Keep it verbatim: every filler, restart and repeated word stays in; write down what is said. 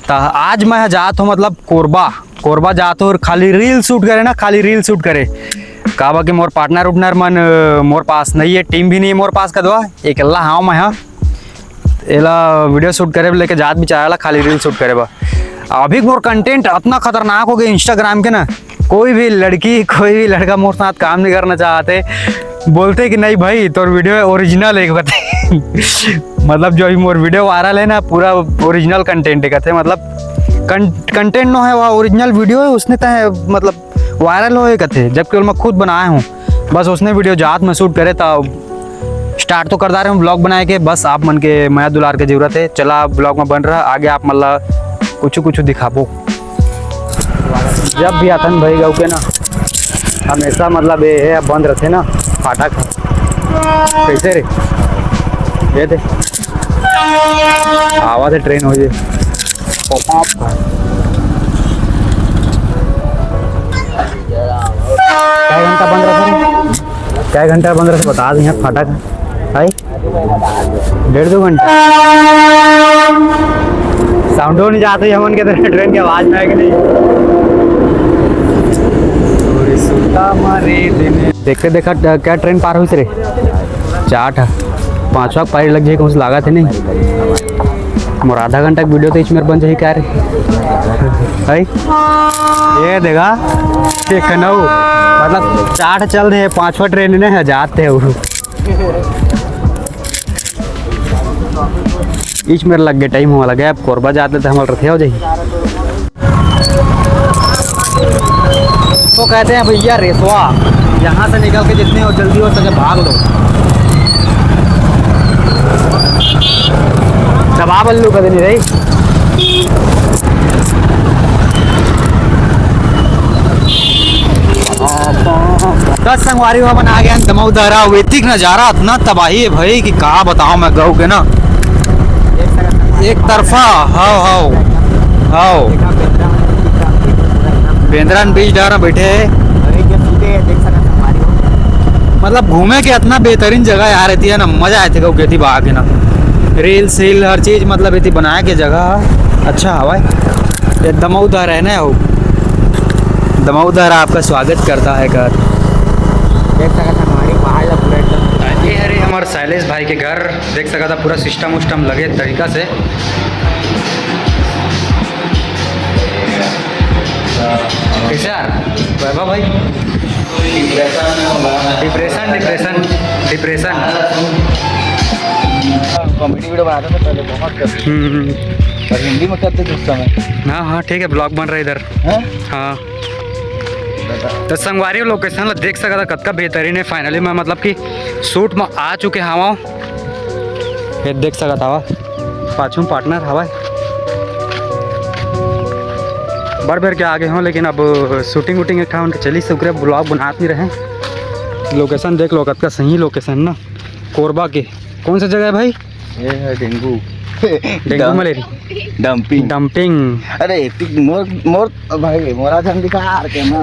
त आज मैं जात हूँ, मतलब कोरबा, कोरबा जात हूँ और खाली रील शूट करे ना, खाली रील शूट करे। काबर कि मोर पार्टनर उर्टनर मन, अ, मोर पास नहीं है, टीम भी नहीं है मोर पास कदवा, अकेला हाँ मैं हाँ। एला वीडियो शूट करे बर लेके जात बिचारा ला, खाली रील शूट करे बर। अभी मोर कंटेंट अतना खतरनाक हो गए इंस्टाग्राम के ना, कोई भी लड़की, कोई भी लड़का मोर साथ काम नहीं करना चाहते, बोलते कि नहीं भाई, तोर वीडियो ओरिजिनल है कहते। मतलब जो अभी मोर वीडियो वायरल है ना, पूरा ओरिजिनल कंटेंट है कहते, मतलब कंटेंट नो है, वो ओरिजिनल वीडियो है, उसने तय मतलब वायरल होए कथे, जबकि ओला मैं खुद बनाए हूँ। बस उसने वीडियो जात में शूट करे, त स्टार्ट तो कर डारे हूँ ब्लॉग बनाए के। बस आप मन के मया दुलार के जरूरत है। चला, ब्लॉग में बन रहा, आगे आप मन ला कुछ कुछ दिखाबो। जब भी आथन भाई गऊ के ना, हमेशा मतलब ये है बंद रहते ना फाटक। कैसे रे? ये दे, आवा थे ट्रेन हो जे। क्या घंटा बंद रहता है? क्या घंटा बंद रहता है? बता दे, यहाँ फाटक है। भाई, डेढ़ दो घंटा। साउंडो नहीं जाते हमन के, तो ट्रेन की आवाज में आए कि नहीं? देखते देखा क्या ट्रेन पार हुई रे। चार ठा, पांचवा पारी लग जाए, कुछ लागत है नहीं। मोर आधा घंटा के वीडियो तो इसमें बन जाए क्या रे? भाई, ये देखा, एक नौ, मतलब चार ठा चल रहे, पांचवा ट्रेन ने जाते हैं वो। इच मेर लग गए टाइम, हुआ लगे अब कोरबा जाते तो हमारे रथे हो जाही। तो कहते हैं भैया रेसवा, यहाँ से निकल के जितने हो जल्दी हो सके भाग लो। दबा बल्लू कदे नहीं रही। दस संगवारी हो, अपन आ गए हैं दमऊ दहरा। वेतिक नजारा इतना तबाही है भाई कि का बताओ मैं गऊ के ना। एक तरफा, हाव, हाव, हाव। बेंद्रा बीच डहर बैठे हैं। मतलब घूमे के इतना बेहतरीन जगह यार रहती है ना, मजा आए थे गऊ के थी बहा के ना। रील सील हर चीज मतलब इतनी बनाए के जगह अच्छा हवा है। ये दमऊ दहरा है ना, वो दमऊ दहरा आपका स्वागत करता है घर। देख सकत हन हमारी पहाड़ ला पूरा एकदम। ये हरे हमारे शैलेश भाई के घर, देख सकत हन पूरा सिस्टम उस्टम लगे तरीका से। कैसे यार वैभव भाई? Depression, depression, depression. Comedy video बनाते थे पहले बहुत करते। हम्म, हम्म। पर हिंदी में करते थे उस समय। हाँ हाँ, ठीक है, ब्लॉग बन रहा है इधर। हैं? हाँ। तो संगवारी लोकेशन ला देख सकत हव, कतका बेहतरीन है। फाइनली मैं मतलब कि शूट में आ चुके हवं। ये देख सकत हव, पाछू में पार्टनर हवय। बड़ बेर के आगे हों, लेकिन अब शूटिंग वूटिंग एक ठा उनके चलिस, ओकरे ब्लॉग बनात नहीं रहे। लोकेशन देख लो, कतका सही लोकेशन ना, कोरबा के। कौन सा जगह है भाई? ये है डेंगू। डेंगू डम-, मलेरिया। डंपिंग। डंपिंग। अरे, पिक-, मोर, मोर, भाई, मोरा झन दिखा आर के ना।